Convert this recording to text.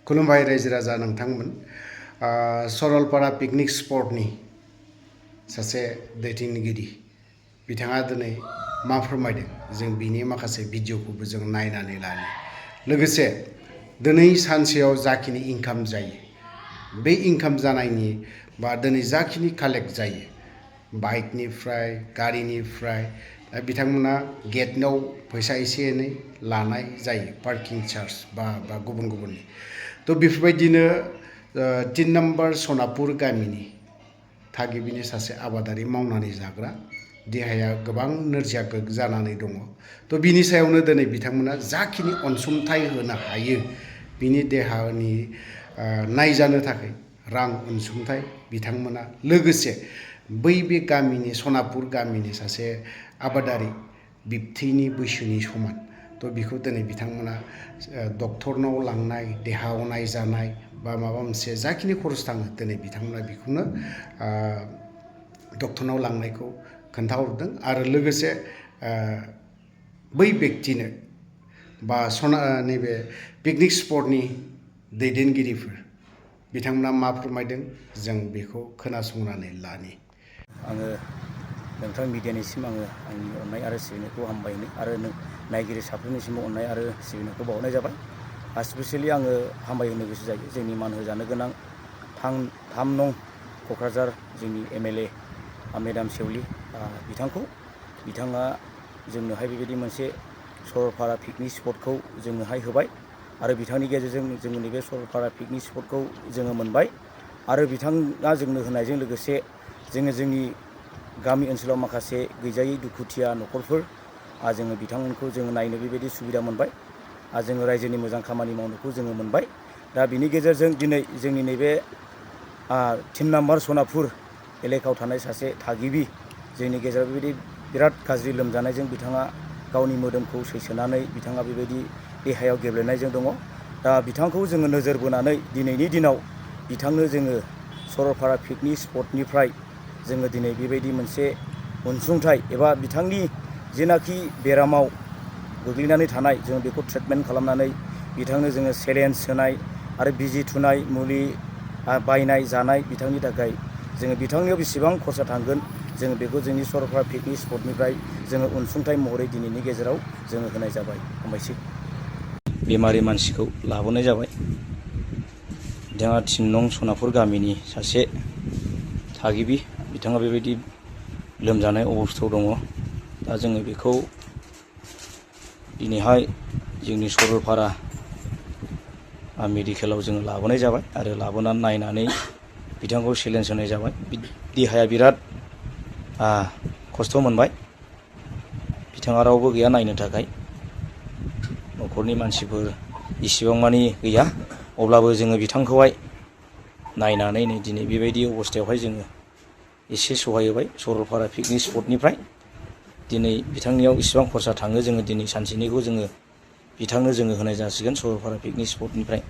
खुलुमबाय रायजो राजा नोंथांमोन सरलपारा पिकनिक स्पटनि सासे दैदेनगिरि बिथाङा दिनै मा फोरमायदों जों बिनि माखासे भिडिअखौबो जों नायनानै लानो लोगोसे दिनै सानसेयाव जाखिनि इनकाम जायो बे इनकाम जानायनि बा दिनै जाखिनि कालेक्ट जायो बाइकनिफ्राय गारिनिफ्राय बिथांमोना गेटनाव फैसा एसे एनै लानाय जायो पार्किं चार्ज बा गुबुन गुबुननि तो बेफोरबायदिनो 3 नम्बर सनापुर गामिनि थागिबिनि सासे आबादारि मावनानै जाग्रा देहाया गोबां नोरजिया जानानै दङ तो बिनि सायावनो दिनै बिथांमोना जाखिनि अनसुंथाइ होनो हायो बिनि देहानि नायजानो थाखाय रां अनसुंथाइ बिथांमोना लोगोसे बे गामिनि सनापुर गामिनि सासे आबादारि बिबथैनि बैसोनि समान तो बिखौ दिनै बिथांमोना डक्टरनाव लांनाय देहायाव नायजानाय बा माबा मोनसे जाखिनि खरस थाङो दिनै बिथांमोना बेखौनो डक्टरनाव लांनायखौ खोन्थाहरदों आरो लोगोसे बै व्यक्तिनो बा नैबे पिकनिक स्पटनि दैदेनगिरिफोर बिथांमोना मा फोरमायदों जों बेखौ खोनासंनानै लानि आङो नोंथां मिडियानिसिम आङो आंनि अननाय आरो सिबिनायखौ हामबायनो आरो नायगिरि साफ्रोमनिसिम अननाय आरो सिबिनायखौ बावनाय जाबाय स्पेसियेलि आङो हामबायहोनो गोसो जायो जोंनि मान होजानो गोनां 3 नं क'क्राझार जोंनि MLA मेडाम सेवलि बिथाङा जोंनोहाय बेबायदि मोनसे सरलपारा पिकनिक स्पटखौ जोंनोहाय होबाय आरो बिथांनि गेजेरजों जोङो नैबे सरलपारा पिकनिक स्पटखौ जोङो मोनबाय आरो बिथाङा जोंनो होनायजों लोगोसे जोंनि गामि ओनसोलाव माखासे गैजायै दुखुथिया न'खरफोर जोङो बिथांमोनखौ जोङो नायनो बेबायदि सुबिदा मोनबाय जोङो रायजोनि मोजां खामानि मावनायखौ जोङो मोनबाय दा बिनि गेजेरजों दिनै जोंनि नैबे 3 नम्बर सनापुर एलेकायाव थानाय सासे थागिबि जोंनि गेजेराव बेबायदि बिराद गाज्रि लोमजानायजों बिथाङा गावनि मोदोमखौ सैसोनानै बिथाङा बेबायदि देहायाव गेब्लेनायजों दङ दा बिथांखौ जोङो नोजोर बोनानै दिनैनि दिनाव बिथांनो जोङो सरलपारा पिकनिक स्पटनिफ्राय जोङो दिनै बेबायदि मोनसे अनसुंथाइ एबा बिथांनि जेनाखि बेरामाव गोग्लैनानै थानाय जों बेखौ ट्रिटमेन्ट खालामनानै बिथांनो जोङो सेलेन्स होनाय आरो बिजि थुनाय मुलि बायनाय जानाय बिथांनि थाखाय जोङो बिथांनियाव बेसेबां खरसा थांगोन जोङो बेखौ जोंनि सरलपारा पिकनिक स्पटनिफ्राय जोङो अनसुंथाइ महरै दिनैनि गेजेराव जोङो होनाय जाबाय हामबायसै बेमारि मानसिखौ लाबोनाय जाबाय बिथाङा 3 नं सनापुर गामिनि सासे थागिबि बिथाङा बेबायदि लोमजानाय अबस्थायाव दङ दा जोङो बेखौ दिनैहाय जोंनि सरलपारा मेडिकेलाव जोङो लाबोनाय जाबाय आरो लाबोनानै नायनानै बिथांखौ सेलेन्स होनाय जाबाय देहाया बिराद खस्थ' मोनबाय बिथाङा रावबो गैया नायनो थाखाय न'खरनि मानसिफोर इसिबां मानि गैया अब्लाबो जोङो बिथांखौहाय नायनानै नै दिनै बेबायदि अबस्थायावहाय जोङो एसे सहाय होबाय सरलपारा पिकनिक स्पटनिफ्राय दिनै बिथांनियाव इसिबां खरसा थाङो जोङो दिनै सानसेनिखौ जोङो बिथांनो जोङो होनाय जासिगोन सरलपारा पिकनिक स्पटनिफ्राय